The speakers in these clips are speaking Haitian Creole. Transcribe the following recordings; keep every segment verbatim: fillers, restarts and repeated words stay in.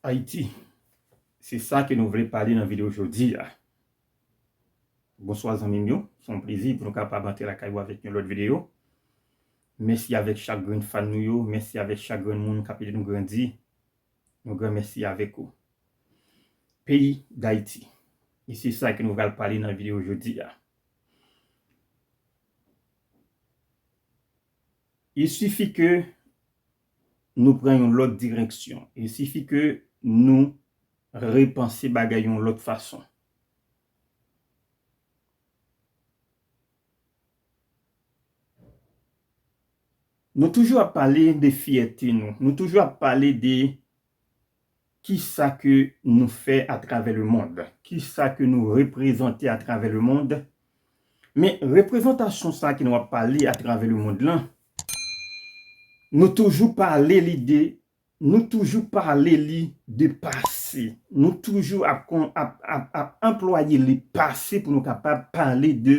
Ayiti, se sa ke nou vle pale nan videyo jodi a. Bonswa zanmi m yo, se yon plezi pou nou kapab antre lakay ou avèk yon lòt videyo. Mèsi avèk chak grenn fan nou yo, mèsi avèk chak grenn moun k ap ede nou grandi. Yon gran mèsi avèk ou. Peyi Dayiti. E se sa ke nou pral pale nan videyo jodi a. Il sifi ke nou pran yon lòt direksyon. Il sifi ke nou repanse bagay yon lòt fason. Nou toujou ap pale de fyète nou. Nou toujou ap pale de kisa ke nou fè atravè lemonn, kisa ke nou reprezante atravè lemonn. Men reprezantasyon sa ke nou ap pale atravè lemonn lan, nou toujou pale li de, nou toujou pale li de pase. Nou toujou ap, kon- ap, ap, ap anplwaye le pase pou nou kapab pale de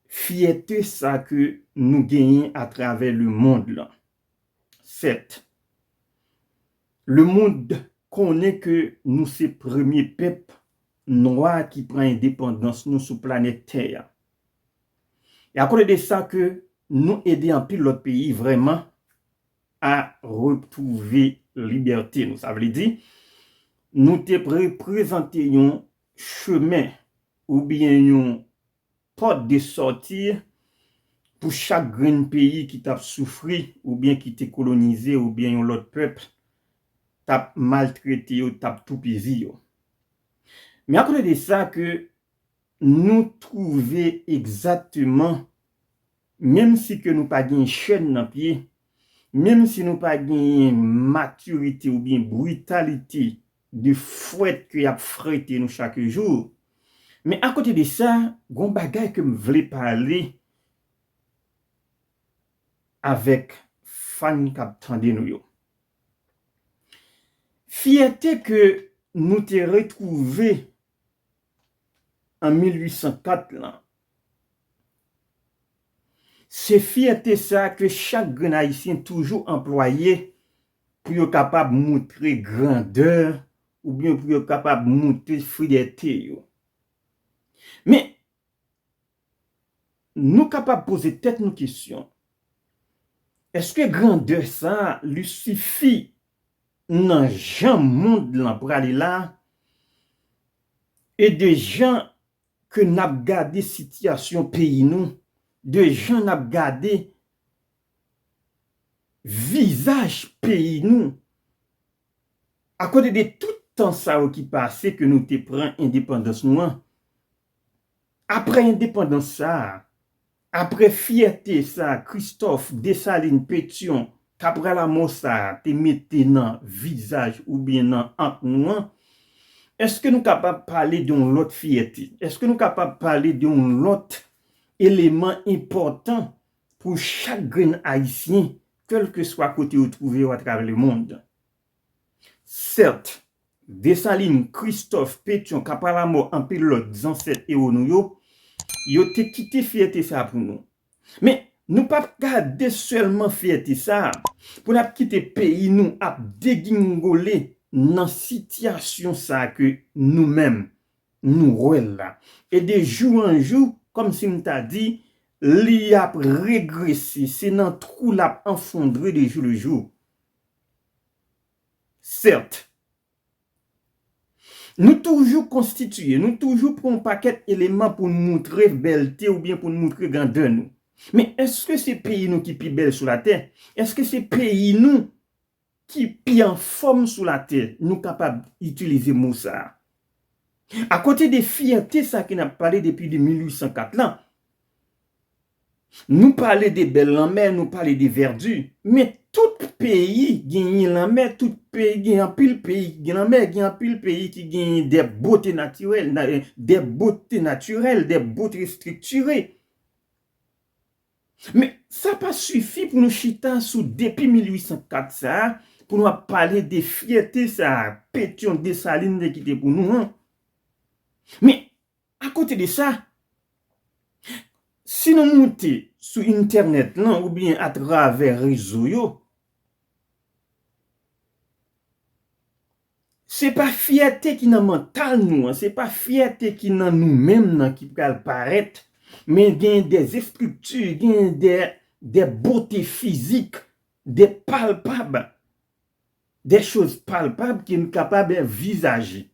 fyète sa ke nou genyen atravè lemonn lan. Sèt, lemonn konnen ke nou se premye pèp nwa ki pran endepandans nou sou planèt tè a. E akote de sa ke nou ede anpil lòt peyi vrèman a retwouve libète nou. Sa vle di, nou te reprezante yon chemen oubyen yon pòt de sòti pou chak grenn peyi ki t ap soufri oubyen ki te kolonize oubyen yon lòt pèp t ap maltrete yo, t ap toupizi yo. Men akote de sa ke nou twouve egzakteman, menm si ke nou pa gen chèn nan pye, menm si nou pa genyen matirite oubyen britalite de fwèt ke y ap frete nou chak jou, men akote de sa, gon bagay ke m vle pale avèk fan k ap tande nou yo. Fyète ke nou te retwouve an mil uit san kat lan, se fyète sa ke chak grenn Ayisyen toujou anplwaye pou yo kapab moutre grandè oubyen pou yo kapab moutre fyète yo. Men, nou kapab poze tèt nou kesyon, èske grandè sa a li sifi nan jan mond lan prale la, e de jan ke n ap gade sitiyasyon peyi nou, de jan n ap gade vizaj peyi nou, akote de tout tan sa yo ki pase ke nou te pran endepandans nou an, apre endepandans sa a, apre fyète sa a Kristòf, Desalin, Petyon, Kapral Amò sa a te mete nan vizaj oubyen nan ant nou an, èske nou kapab pale de yon lòt fyète? Èske nou kapab pale de yon lòt eleman enpòtan pou chak grenn Ayisyen, kèlkeswa kote yo twouve yo atravè lemonn? Sèt, Desalin, Kristòf, Petyon, Kapral Amò, anpil lòt zansèt ewo nou yo, yo te kite fyète sa a pou nou. Men, nou p ap gade sèlman fyète sa a pou n ap kite peyi nou ap degingole nan sitiyasyon sa a ke nou menm, nou wè l la. E de jou an jou, kòmsi m ta di, li ap regrese, se nan twou l ap anfondre de jou le jou. Sèt, nou toujou konstitiye, nou toujou pran yon pakèt eleman pou n moutre bèlte oubyen pou n moutre grandè nou. Men èske se peyi nou ki pi bèl sou latè? Èske se peyi nou ki pi anfòm sou latè? Nou kapab itilize mo sa a. Akote de fyète sa ke n ap pale depi de mil uit san kat lan, nou pale de bèl lanmè, nou pale de vèdi, men tout peyi genyen lanmè, tout peyi gen anpil peyi ki gen lanmè, gen anpil peyi ki genyen de bote natirèl, na- de bote natirèl, de bote estriktire. Men sa pa sifi pou nou chita sou depi mil uit san kat sa a, pou nou ap pale de fyète sa a Petyon, Desalin te kite pou nou an. Men akote de sa, si nou moute sou entènèt lan oubyen atravè rezo yo, Se pa fyète ki nan mantal nou an, se pa fyète ki nan nou menm nan ki pral parèt, men gen de estrikti, gen de, de bote fizik, de palpab, de choz palpab ki n kapab envizaje.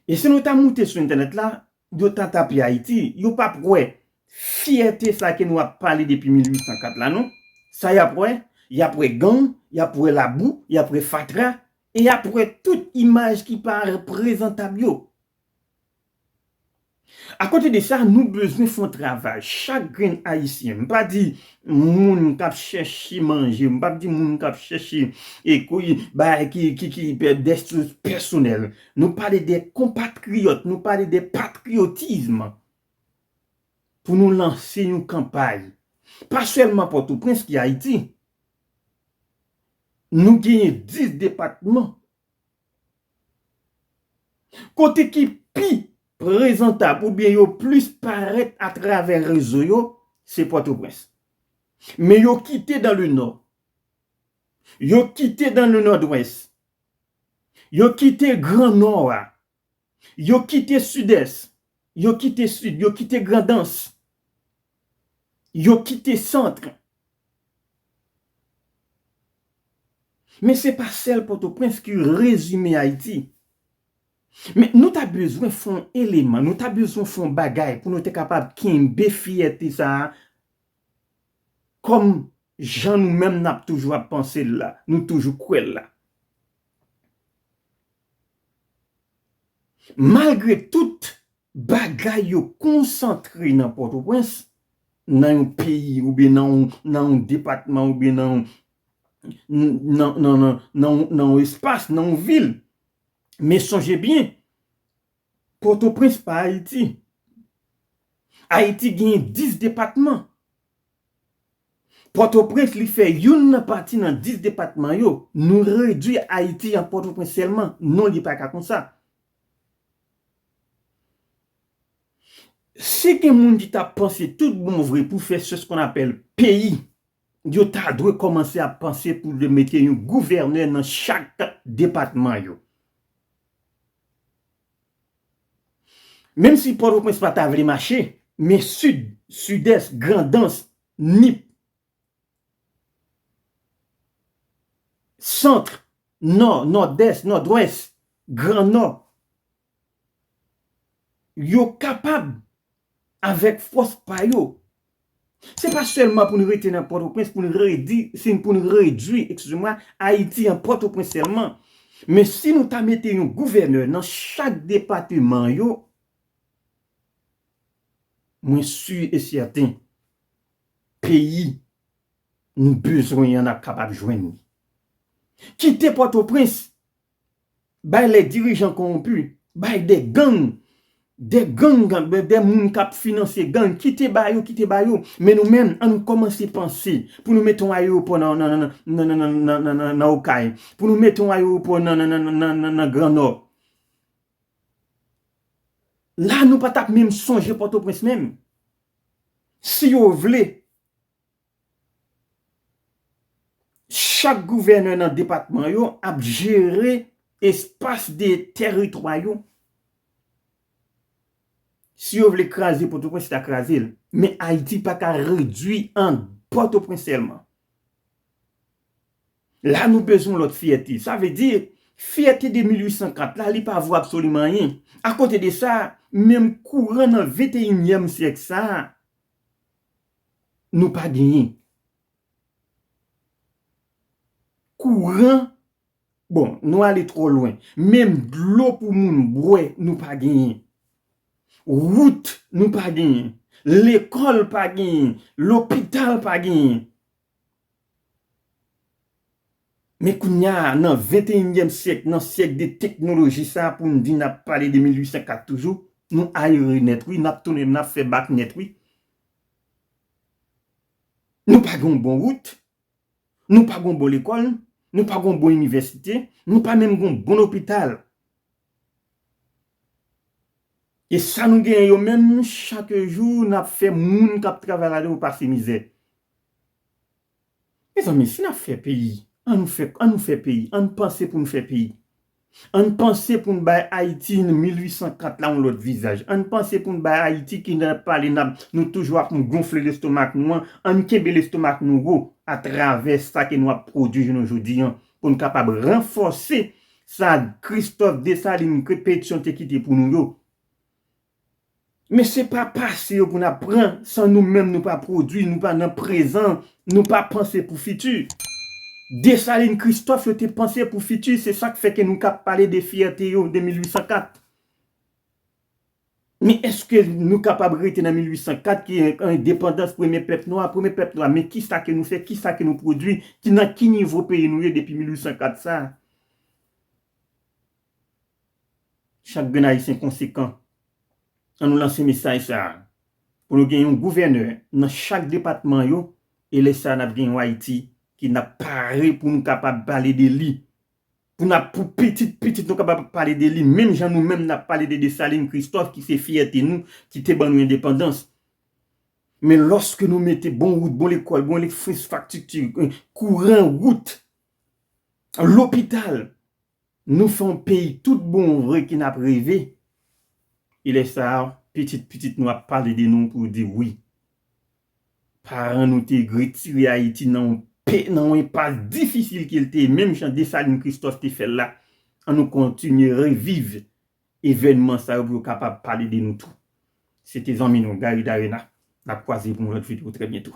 E si nou ta moute sou entènèt la, yo ta tape Ayiti, yo p ap wè fyète sa ke nou ap pale depi mil uit san kat la, non. Sa y ap wè, y ap wè gang, y ap wè labou, y ap wè fatra, e y ap wè tout imaj ki pa prezantab yo. Akote de sa, nou bezwen fè yon travay, chak grenn Ayisyen. M pa di moun k ap chèche manje, m p ap di moun k ap chèche e kou-, bagay ki, ki, ki pè-, de sources personnelles. Nou pale de konpatriyòt, nou pale de patriyotism. Pou nou lanse yon kanpay. Pa sèlman Pòtoprens ki Ayiti. Nou genyen dis depatman. Kote ki pi prezantab oubyen yo plis parèt atravè rezo yo, se Pòtoprens. Men yo kite dans le Nord. Yo kite dans le Nord-Ouest. Yo kite Gran Nò a. Yo kite Sidès. Yo kite Sid. Yo kite Grandans. Yo kite Sant. Men se pa sèl Pòtoprens ki rezime Ayiti. Men nou ta bezwen fè yon eleman, nou ta bezwen fè yon bagay pou nou te kapab kenbe fyète sa a kòm jan nou menm n ap toujou ap panse l la, nou toujou kwè l la. Malgre tout bagay yo konsantre nan Pòtoprens, nan yon peyi oubyen nan yon, nan yon depatman oubyen nan yon, nan, nan, nan, nan, nan yon espas, nan yon vil. Men sonje byen, Pòtoprens pa Ayiti. Ayiti genyen dis depatman. Pòtoprens, li fè youn nan pati nan dis depatman yo. Nou redwi Ayiti an Pòtoprens sèlman. Non, li pa ka konsa. Si gen moun ki t ap panse tout bon vre pou fè ce qu'on appelle peyi, yo ta dwe kòmanse ap panse pou yo mete yon gouvènè nan chak depatman yo. Menm si Pòtoprens pa ta vle mache, men Sid, Sidès, Grandans, Nip, Sant, Nò, Nòdès, Nòdwès, Gran Nò, yo kapab avèk fòs pa yo. Se pa sèlman pou n rete nan Pòtoprens, pou n redi-, si pou n redwi, eskize mwa, Ayiti an Pòtoprens sèlman. Men si nou ta mete yon gouvènè nan chak depatman yo, mwen si e sèten, peyi nou bezwen an ap kapab jwenn li. Kite Pòtoprens, bay les dirigeants corrompus, bay de gang, de gang, de, de moun k ap finanse gang, kite ba yo, kite ba yo. Men nou menm, an nou kòmanse panse pou nou mete yon ayewopò nan, nan, nan Okay, pou nou mete yon ayewopò nan, nan, nan, nan, nan, nan Gran Nò. La, nou pa t ap menm sonje Pòtoprens menm. Si yo vle, chak gouvènè nan depatman yo ap jere espas de tèritwa yo. Si yo vle kraze Pòtoprens, yo ta kraze l. Men Ayiti pa ka redwi an Pòtoprens sèlman. La nou bezwen lòt fyète. Sa vle di, fyète de mil uit san kat la, li pa vo absoliman anyen. Akote de sa, menm kouran nan venteyinyèm syèk sa a, nou pa genyen. Kouran, bon, nou ale twò lwen. Menm dlo pou moun bwè, nou pa genyen. Wout, nou pa genyen. Lekòl pa genyen. Lopital pa genyen. Men kounye a, nan venteyinyèm syèk, nan syèk de teknoloji sa a, pou n di n ap pale de mil uit san kat toujou, nou ayere nèt, wi, n ap tounen, n ap fè bak nèt, wi. Nou pa gen yon bon wout, nou pa gen yon bon lekòl, nou pa gen yon bon inivèsite, nou pa menm gen yon bon lopital. E sa nou genyen yo menm, chak jou, n ap fè moun k ap travay ladan yo pase mizè. Mezanmi, si n ap fè peyi, an nou fè, an nou fè peyi, an n panse pou n fè peyi. Ann panse pou n bay Ayiti mil uit san kat la yon lòt vizaj. Ann panse pou n bay Ayiti ki n ap pale, n ap, nou toujou ap gonfle lestomak nou an. Ann kenbe lestomak nou wo atravè sa ke nou ap pwodui jounen jodi an, pou n kapab ranfòse sa Christophe, Dessalines, Pétion te kite pou nou yo. Men se pa pase yo pou n ap pran san nou menm nou pa pwodui, nou pa nan prezan, nou pa panse pou fiti. Dessalines, Christophe yo te panse pou fiti, se sa k fè ke nou ka pale de fyète yo de mil uit san kat. Men èske nou kapab rete nan mil uit san kat ki endepandans premye pèp nwa, premye pèp nwa, men kisa ke nou fè, kisa ke nou pwodui, ki nan ki nivo peyi nou ye depi mil uit san kat sa? Chak grenn Ayisyen konsekan. Ann nou lanse mesaj sa a. Pou nou gen yon gouvènè nan chak depatman yo, e lè sa a n ap gen yon Ayiti ki n ap pare pou nou kapab pale de li. Pou n ap, pou pitit pitit nou kapab pale de li, menm jan nou menm n ap pale de Dessalines, Christophe, ki se fyète nou, ki te ban nou endepandans. Men lòske nou mete bon wout, bon lekòl, bon enfrastrikti, kouran, wout, lopital, nou fè yon peyi tout bon vre ke n ap reve. E lè sa a, pitit pitit nou ap pale de nou pou yo di wi. Paran nou te retire Ayiti nan yon pe, nan yon enpas difisil ke l te ye, menm jan Dessalines, Christophe te fè l la. Ann nou kontinye reviv evènman sa yo pou yo kapab pale de nou tou. Se te zanmi nou, Gary Darena. N ap kwaze pou yon lòt videyo trè byento.